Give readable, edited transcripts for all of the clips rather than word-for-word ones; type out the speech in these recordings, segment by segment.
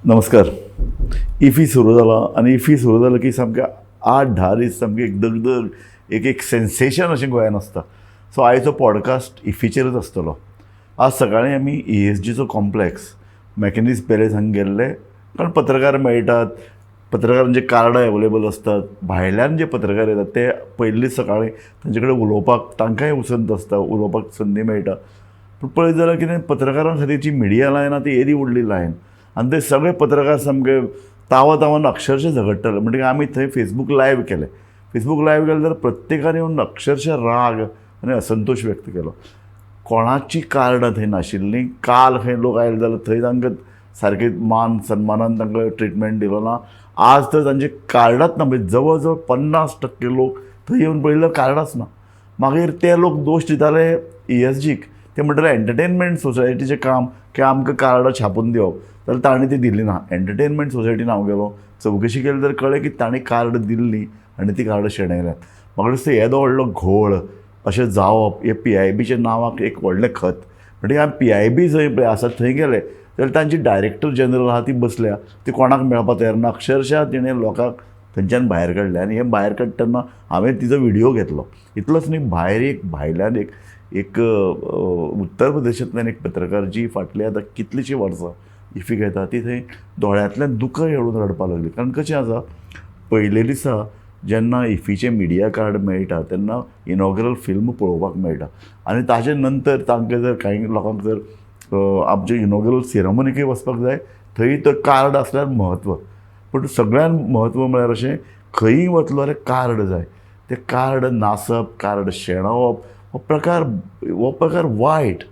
नमस्कार. इफी सुरू जाला आनी इफी सुरू जालो की सामकें 8-10 दीस सामकी एक दगदग, एक एक सेन्सेशन अशें गोंयान आसता. सो आयचो पॉडकास्ट इफीचेरच आसतलो. आज सकाळीं आमी ESGचो कॉम्प्लेक्स मॅकॅनिक्स पॅलेस हांगा गेल्ले, कारण पत्रकार मेळटात, पत्रकारांचे कार्डां एवेलेबल आसतात. भायल्यान जे पत्रकार येतात ते पयलींच सकाळीं तांचे कडेन उलोवपाक तांकांय उसंत आसता, उलोवपाक संदी मेळटा. पूण पळयत जाल्यार कितें, पत्रकारां खातीर जी मिडिया लायन आहा ती येदी व्हडली लायन आनी ते सगळे पत्रकार सामके तावा तावान अक्षरशः झगडटाले. म्हणटकीर आमी थंय फेसबूक लायव्ह केलें. फेसबूक लायव्ह केलें जाल्यार प्रत्येकान येवन अक्षरशः राग आनी असंतोश व्यक्त केलो. कोणाची कार्डां थंय नाशिल्लीं. काल खंय लोक आयले जाल्यार थंय तांकां सारकें मान सन्मानान तांकां ट्रिटमेंट दिलो ना. आज तर तांची कार्डांच ना, म्हणजे जवळ जवळ 50% लोक थंय येवन पळयल्यार कार्डांच ना. मागीर ते लोक दोश दिताले ESGक. ते म्हणटाले एंटरटेनमेंट सोसायटीचें काम की आमकां कार्डां छापून दिवप, जाल्यार ताणें ती दिली ना. एंटरटेनमेंट सोसायटीन हांव गेलो, चवकशी केली तर कळ्ळें की ताणें कार्ड दिल्लीं आनी ती कार्डां शेणयल्यात. म्हाका दिसता येदो व्हडलो घोळ अशें जावप हें PIBच्या नांवाक एक व्हडलें खत. म्हणटकीर आमी PIB जंय पळय आसा थंय गेले जाल्यार तांची डायरेक्टर जनरल आहा ती बसल्या, ती कोणाक मेळपाक तयार ना. अक्षरशः तिणें लोकांक थंयच्यान भायर काडलें आनी हें भायर काडटना हांवें तिजो व्हिडियो घेतलो. इतलोच न्ही, भायर एक भायल्यान एक एक उत्तर प्रदेशांतल्यान एक पत्रकार जी फाटली आतां कितलींशीं वर्सां इफीक येता, ती थंय दोळ्यांतल्यान दुकां येवन रडपाक लागली. कारण कशें आसा, पयले दिसा जेन्ना इफीचें मिडिया कार्ड मेळटा तेन्ना इनॉग्रल फिल्म पळोवपाक मेळटा आनी ताजे नंतर तांकां जर कांय लोकांक जर आमचे इनॉग्रल सेरेमोनीकय वचपाक जाय, थंय तो कार्ड आसल्यार म्हत्व. पूण सगळ्यान म्हत्व म्हळ्यार अशें खंयी वतलो जाल्यार कार्ड जाय. तें कार्ड नासप, कार्ड शेणोवप हो प्रकार वायट.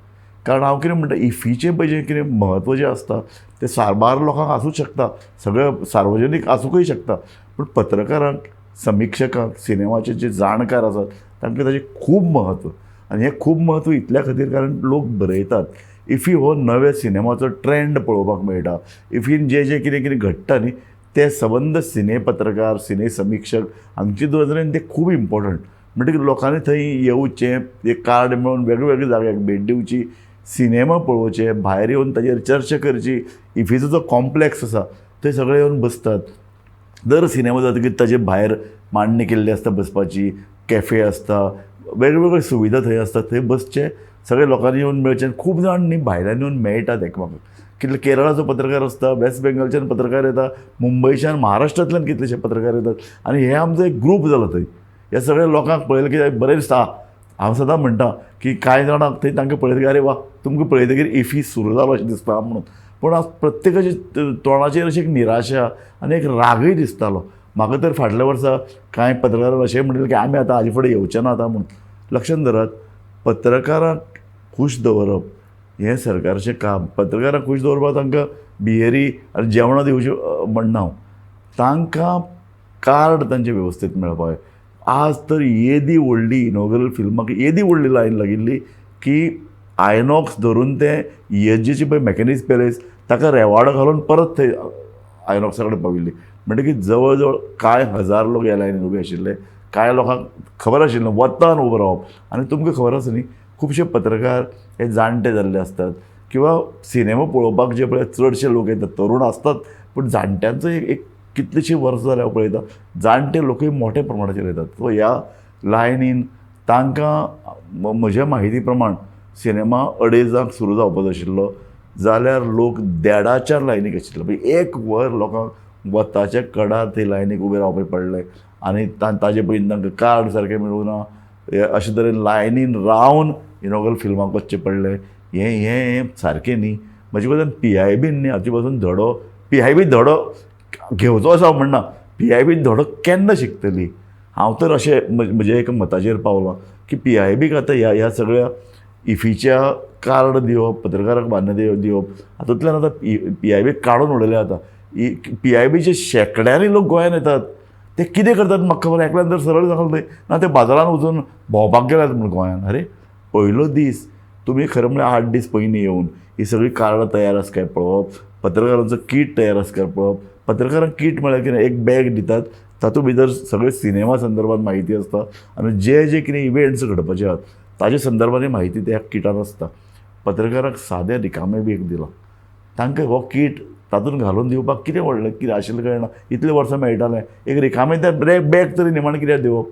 कारण हांव कितें म्हणटा, इफीचें पळय जें कितें म्हत्व जें आसता तें साबार लोकांक आसूंक शकता, सगळें सार्वजनीक आसूंकय शकता, पूण पत्रकारांक, समिक्षकांक, सिनेमाचे जे जाणकार आसात तांकां ताजें खूब म्हत्व. आनी हें खूब म्हत्व इतल्या खातीर कारण लोक बरयतात. इफी हो नव्या सिनेमाचो ट्रेंड पळोवपाक मेळटा. इफीन जें जें कितें कितें घडटा न्ही ते सबंद सिने पत्रकार, सिने समिक्षक हांचे नदरेन ते खूब इम्पॉर्टंट. म्हणटकीर लोकांनी थंय येवचें, एक कार्ड मेळून वेगळे वेगळे जाग्याक भेट दिवची, सिनेमा पळोवचे, भायर येवन ताजेर चर्चा करची. इफीचो जो कॉम्प्लेक्स आसा थंय सगळे येवन बसतात. दर सिनेमा जातकीर ताजे भायर मांडणी केल्ली आसता बसपाची, कॅफे आसता, वेगवेगळे सुविधा थंय आसता. थंय बसचे, सगळे लोकांनी येवन मेळचें. खूब जाण न्ही भायल्यान येवन मेळटात एकमेकांक. कितले केरळाचो पत्रकार आसता, वेस्ट बेंगलच्यान पत्रकार येता, मुंबयच्यान, महाराष्ट्रांतल्यान कितलेशे पत्रकार येतात आनी हे आमचो एक ग्रूप जाला थंय. ह्या सगळ्या लोकांक पळयलें की बरें दिसता. हांव सदां म्हणटा की कांय जाणांक थंय तांकां पळयतकीर अरे वा, तुमकां पळयतकीर इफी सुरू जालो अशें दिसता म्हणून. पूण आज प्रत्येकाच्या तोंडाचेर अशी एक निराशा आनी एक रागय दिसतालो. म्हाका तर फाटल्या वर्सा कांय पत्रकारान अशें म्हणिल्लें की आमी आतां हाजे फुडें येवचे ना आतां म्हणून. लक्षांत धरात, पत्रकारांक खूश दवरप हें सरकारचें काम. पत्रकारांक खूश दवरपाक तांकां बियरी आनी जेवणां दिवचें म्हणना हांव, तांकां कार्ड तांचें वेवस्थीत मेळपाक जाय. आज तर येदी व्हडली इनॉग्रल फिल्माक येदी व्हडली लायन लागिल्ली की आयनॉक्स धरून तें ESGची पळय मॅकॅनिक्स पॅलेस ताका रेवाडो घालून परत थंय आयनॉक्सा कडेन पाविल्ली. म्हणटकीर जवळ जवळ कांय हजार लोक ह्या लायनीन उबे आशिल्ले. कांय लोकांक खबर आशिल्लें वतान उबो रावप. आनी तुमकां खबर आसा न्ही, खुबशे पत्रकार हे जाणटे जाल्ले आसतात किंवा सिनेमा पळोवपाक जे पळय चडशे लोक येतात तरूण आसतात, पूण जाणट्यांचो एक कितलींशीं वर्सां जाल्यार हांव पळयता जाणटे लोकूय मोठ्या प्रमाणाचेर येतात. सो ह्या लायनीन तांकां म्हज्या म्हायती प्रमाण सिनेमा 2:30 सुरू जावपाचो आशिल्लो जाल्यार लोक 1:30च्या लायनीक आशिल्ले. म्हणजे एक वर लोकांक वताच्या कडार थंय लायनीक उबे रावपाक पडलें आनी ताजे पयलीं तांकां कार्ड सारकें मेळूं ना. अशे तरेन लायनीन रावन इनॉग्रल फिल्माक वचचें पडलें. हें हें सारकें न्ही. म्हजे कडल्यान PIBन न्ही हाचे पासून धडो, PIB धडो घेवचो असो हांव म्हणना, PIBन धडो केन्ना शिकतली. हांव तर अशें म्हज्या एका मताचेर पावलां की PIBक आतां ह्या ह्या सगळ्या इफीच्या कार्ड दिवप, पत्रकारांक मान्य दिवप हातूंतल्यान आतां PIB काडून उडयलें. आतां PIBचे शेंकड्यांनी लोक गोंयान येतात, ते कितें करतात म्हाका खबर. एकल्यान तर सरळ सांगलें थंय ना ते बाजारान वचून भोंवपाक गेल्यात म्हूण गोंयान. अरे पयलो दीस तुमी खरें म्हळ्यार 8 दीस पयलीं येवन ही सगळीं कार्डां तयार आसा काय पळोवप, पत्रकारांचो कीट तयार आसा काय पळोवप. पत्रकारांक कीट म्हळ्यार कितें, एक बॅग दितात, तातूंत भितर सगळे सिनेमा संदर्भात म्हायती आसता आनी जे जे कितें इवेंट्स घडपाचे आहात ताजे संदर्भांत म्हायती त्या किटान आसता. पत्रकारांक सादें रिकामें बॅग दिलां, तांकां हो कीट तातूंत घालून दिवपाक कितें व्हडलें कितें आशिल्लें कळना. इतलीं वर्सां मेळटालें, एक रिकामें तें बॅग तरी निमाणें कित्याक दिवप?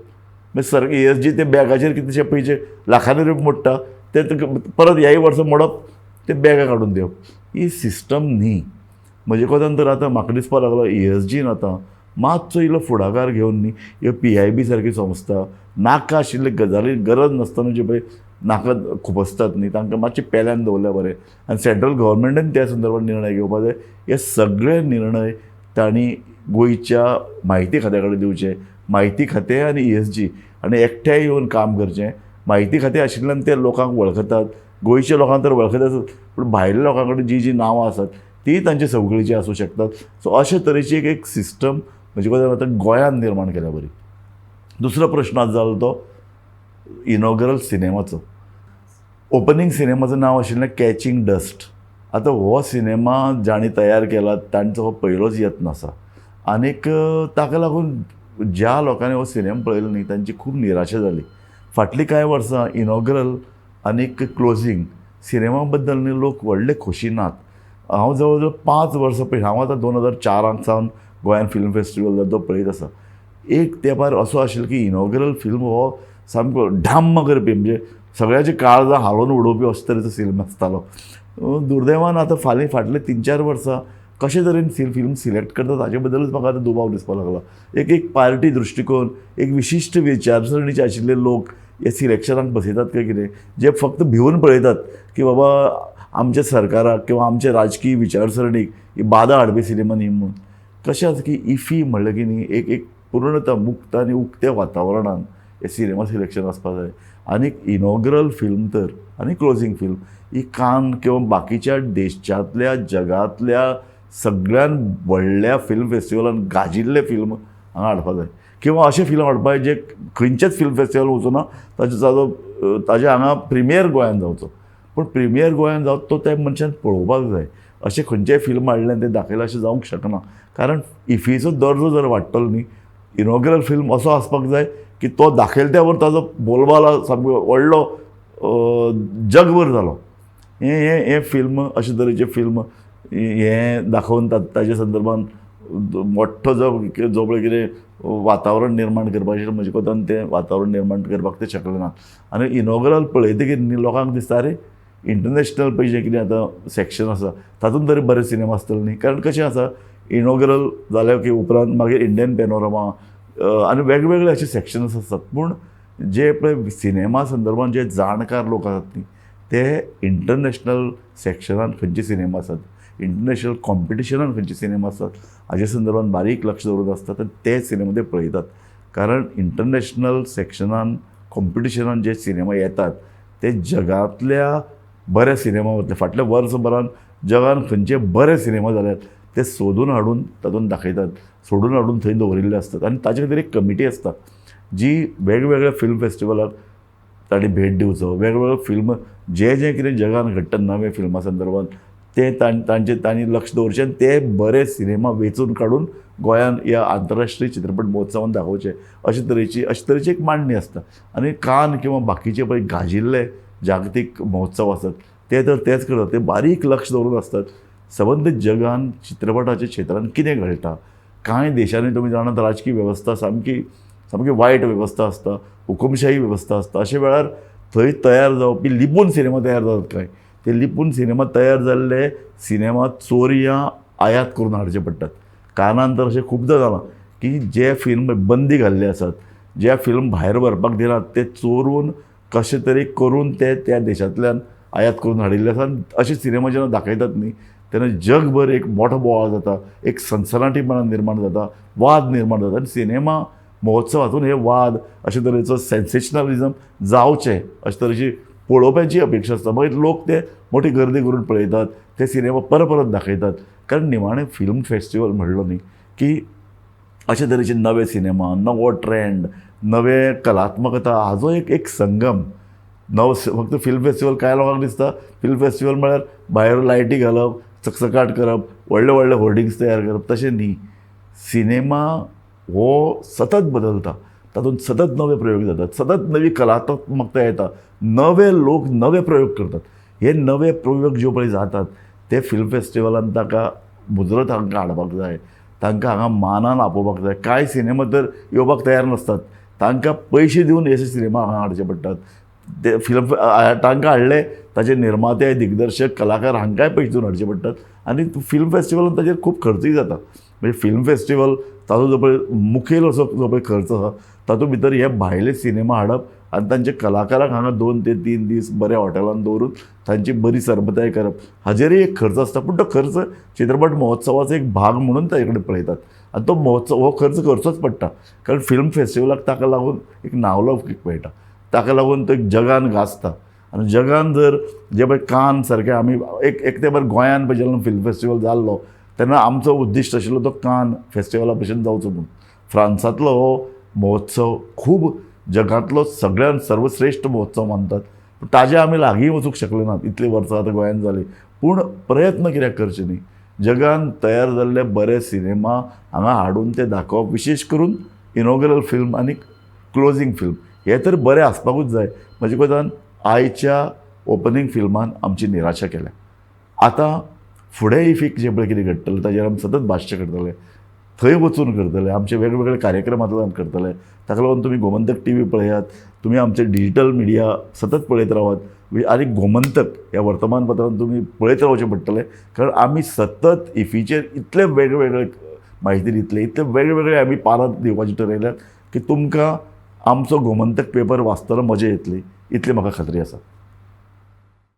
मागीर सर ESG ते बॅगाचेर कितलेशे पयशे लाखांनी रुपया मोडटा, ते परत ह्याय वर्सा मोडप, ते बॅगां काडून दिवप. ही सिस्टम न्ही. म्हजे कोतान तर आतां म्हाका दिसपाक लागलो ESGन आतां मातसो इल्लो फुडाकार घेवन न्ही ह्यो PIB सारकी संस्था नाका आशिल्ले गजाली गरज नासतना जे पळय नाका खुपसतात न्ही, तांकां मातशें पेल्यान दवरल्यार बरें. आनी सेंट्रल गव्हर्मेंटान त्या संदर्भात निर्णय घेवपाक जाय. हे सगळे निर्णय तांणी गोंयच्या म्हायती खात्या कडेन दिवचे. म्हायती खातें आनी ESG आनी एकठांय येवन काम करचें. म्हायती खातें आशिल्ल्यान ते लोकांक वळखतात, गोंयच्या लोकांक तर वळखतात, पूण भायल्या लोकां कडेन जीं जीं नांवां आसात तीं तांचे संवकळीचीं आसूं शकतात. सो अशे तरेची एक सिस्टम म्हजे कडेन आतां गोंयांत निर्माण केल्या बरी. दुसरो प्रश्न आज जालो तो इनॉग्रल सिनेमाचो. ओपनींग सिनेमाचो नांव आशिल्लें कॅचिंग डस्ट. आतां हो सिनेमा जांणी तयार केला तांचो हो पयलोच यत्न आसा आनीक ताका लागून ज्या लोकांनी हो सिनेमा पळयलो न्ही तांची खूब निराशा जाली. फाटलीं कांय वर्सां इनॉग्रल आनीक क्लोजींग सिनेमा बद्दल न्ही लोक व्हडले खोशी नात. हांव जवळ जवळ 5 वर्सां पळय, हांव आतां 2004 सावन गोंयान फिल्म फेस्टिवल जाता तो पळयत आसा. एक तेंपार असो आशिल्लो की इनॉग्रल फिल्म हो सामको ढाम्म करपी, म्हणजे सगळ्याची काळजां हालोवन उडोवपी अशे तरेचो फिल्म आसतालो. दुर्दैवान आतां फाटले 3-4 वर्सां कशे तरेन फिल्म सिलेक्ट करता ताजे बद्दलूच म्हाका आतां दुबाव दिसपाक लागला. एक एक पार्टी दृश्टिकोन, एक विशिश्ट विचारसरणीचे आशिल्ले लोक हे सिलेक्शनाक बसयतात काय कितें, जे फक्त भिवन पळयतात की बाबा आमच्या सरकाराक किंवा आमच्या राजकीय विचारसरणीक ही बादा हाडपी सिनेमा न्ही म्हणून. कशें आसा की इफी म्हणलें की न्ही एक एक पूर्णता मुक्त आनी उक्त्या वातावरणान हे सिनेमा सिलेक्शन आसपाक जाय. आनीक इनॉग्रल फिल्म तर आनी क्लोजींग फिल्म ही कान किंवा बाकीच्या देशांतल्या जगांतल्या सगळ्यान व्हडल्या फिल्म फेस्टिवलान गाजिल्ले फिल्म हांगा हाडपाक जाय, किंवा अशें फिल्म हाडपाक जाय जे खंयच्याच फिल्म फेस्टिवल वचूना ताजो ताजे हांगा प्रिमियर गोंयान जावचो. पूण प्रिमियर गोंयान जावचो तो त्या मनशान पळोवपाक जाय. अशें खंयचेय फिल्म हाडलें आनी तें दाखयलें अशें जावंक शकना, कारण इफीचो दर्जो जर वाडटलो न्ही, इनॉग्रल फिल्म असो आसपाक जाय की तो दाखयलो त्या बरोबर ताजो बोलबाला सामको व्हडलो जगभर जालो. हें हें हें फिल्म अशे तरेचें फिल्म हें दाखोवन ताजे संदर्भान मोठो जो जो पळय कितें वातावरण निर्माण करपाचें म्हजे कोतान तें वातावरण निर्माण करपाक ते शकले ना. आनी इनॉग्रल पळयतकीर न्ही लोकांक दिसता अरे इंटरनॅशनल पळय जें कितें आतां सेक्शन आसा तातूंत तरी बरे सिनेमा आसतले न्ही. कारण कशें आसा, इनॉग्रल जाल्या की उपरांत मागीर इंडियन पॅनोरमा आनी वेगवेगळे अशे सेक्शन्स आसतात. पूण जे पळय सिनेमा संदर्भान जे जाणकार लोक आसात न्ही ते इंटरनॅशनल सेक्शनान खंयचे सिनेमा आसात, इंटरनॅशनल कॉम्पिटिशनान खंयचे सिनेमा आसात हाजे संदर्भान बारीक लक्ष दवरून आसतात आनी ते सिनेमा ते पळयतात. कारण इंटरनॅशनल सेक्शनान कॉम्पिटिशनान जे सिनेमा येतात ते जगांतल्या बरे सिनेमा वतले. फाटल्या वर्सभरान जगान खंयचे बरे सिनेमा जाल्यात ते सोदून हाडून तातूंत दाखयतात, सोडून हाडून थंय दवरिल्ले आसतात. आनी ताजे खातीर एक कमिटी आसता जी वेगवेगळ्या फिल्म फेस्टिवलाक तांणी भेट दिवचो, वेगवेगळे फिल्म जे जे कितें जगान घडटा नवे फिल्मा संदर्भान ते तांचे तांणी लक्ष दवरचें आनी ते बरे सिनेमा वेंचून काडून गोंयान ह्या आंतरराष्ट्रीय चित्रपट महोत्सवान दाखोवचे अशे तरेची एक मांडणी आसता. आनी कान किंवा बाकीचे पळय गाजिल्ले जागतीक महोत्सव आसात ते तर तेच करतात, ते बारीक लक्ष दवरून आसतात. सबंद जगान चित्रपटाच्या क्षेत्रान कितें घडटा, कांय देशांनी तुमी जाणात राजकीय वेवस्था सामकी सामकी वायट वेवस्था आसता, हुकुमशाही वेवस्था आसता. अशे वेळार थंय तयार जावपी लिपून सिनेमा तयार जातात, कांय ते लिपून सिनेमा तयार जाल्ले सिनेमा चोरयां आयात करून हाडचे पडटात. कारणान तर अशें खुबदां जालां की जे फिल्म बंदी घाल्ले आसात, जे फिल्म भायर व्हरपाक दिनात ते चोरून कशें तरी करून ते त्या देशांतल्यान आयात करून हाडिल्ले आसा. आनी अशे सिनेमा जेन्ना दाखयतात न्ही तेन्ना जगभर एक मोठो बोवाळ जाता, एक सनसनाटीपणा निर्माण जाता, वाद निर्माण जाता. आनी सिनेमा महोत्सव हातून हे वाद अशे तरेचो सेन्सेशनलिजम जावचें अशे तरेची पळोवप्यांची अपेक्षा आसता. मागीर लोक ते मोठी गर्दी करून पळयतात, ते सिनेमा परत परत दाखयतात. कारण निमाणें फिल्म फेस्टिवल म्हणलो न्ही की अशे तरेचे नवे सिनेमा, नवो ट्रेंड, नवे कलात्मकता हाजो एक एक संगम. नवो फक्त फिल्म फेस्टिवल कांय लोकांक दिसता फिल्म फेस्टिवल म्हळ्यार भायर लायटी घालप, चकचकाट करप, व्हडले व्हडले होर्डिंग्स तयार करप, तशें न्ही. सिनेमा हो सतत बदलता, तातूंत सतत नवे प्रयोग जातात, सतत नवी कलात्मकता येता, नवे लोक नवे प्रयोग करतात. हे नवे प्रयोग जे पळय जातात ते फिल्म फेस्टिवलान ताका मुजरत हांकां हाडपाक जाय, तांकां हांगा मानान आपोवपाक जाय. कांय सिनेमा तर येवपाक तयार नासतात, तांकां पयशे दिवन हे सिनेमा हांगा हाडचे पडटात. ते फिल्म तांकां हाडले, ताचे निर्माते, दिग्दर्शक, कलाकार हांकांय पयशे दिवन हाडचे पडटात. आनी फिल्म फेस्टिवलान ताचेर खूब खर्चूय जाता. म्हणजे फिल्म फेस्टिवल ताचो जो पळय मुखेल असो जो पळय खर्च आसा तातूंत भितर हे भायले सिनेमा हाडप आनी तांचे कलाकारांक हांगा 2 ते 3 दीस बऱ्या हॉटेलान दवरून तांची बरी सरबताय करप हाजेरय एक खर्च आसता. पूण तो खर्च चित्रपट महोत्सवाचो एक भाग म्हणून ताजे कडेन पळयतात आनी तो महोत्सव हो खर्च करचोच पडटा. कारण फिल्म फेस्टिवलाक ताका लागून एक नांवलौकीक मेळटा, ताका लागून तो एक जगान गाजता. आनी जगान जर जे पळय कान सारकें आमी एक एक तेंपार गोंयान पळय जेन्ना फिल्म फेस्टिवल जाल्लो तेन्ना आमचो उद्दिश्ट आशिल्लो तो कान फेस्टिवला भशेन जावचो म्हूण. फ्रांसांतलो हो महोत्सव खूब जगांतलो सगळ्यांत सर्वश्रेश्ठ महोत्सव मानतात, पूण ताजे आमी लागीं वचूंक शकले नात इतलीं वर्सां आतां गोंयांत जालीं. पूण प्रयत्न कित्याक करचे न्ही, जगान तयार जाल्ले बरे सिनेमा हांगा हाडून ते दाखोवप, विशेश करून इनॉग्रल फिल्म आनी क्लोजींग फिल्म हे तर बरें आसपाकूच जाय. म्हजे कोतान आयच्या ओपनींग फिल्मान आमची निराशा केल्या. आतां फुडें इफीक जें पळय कितें घडटलें ताजेर आमी सतत भाश्य करतले, थंय वचून करतले, आमचे वेगवेगळे कार्यक्रमांतल्यान करतले. ताका लागून तुमी गोमंतक टीव्ही पळयात, तुमी आमचे डिजीटल मिडिया सतत पळयत रावात आनी गोमंतक ह्या वर्तमानपत्रान तुमी पळयत रावचें पडटलें. कारण आमी सतत इफीचेर इतले वेगवेगळे म्हायती दितले, इतले वेगवेगळे आमी पारां दिवपाचें ठरयल्यात की तुमकां आमचो गोमंतक पेपर वाचतना मजा येतली, इतली म्हाका खात्री आसा.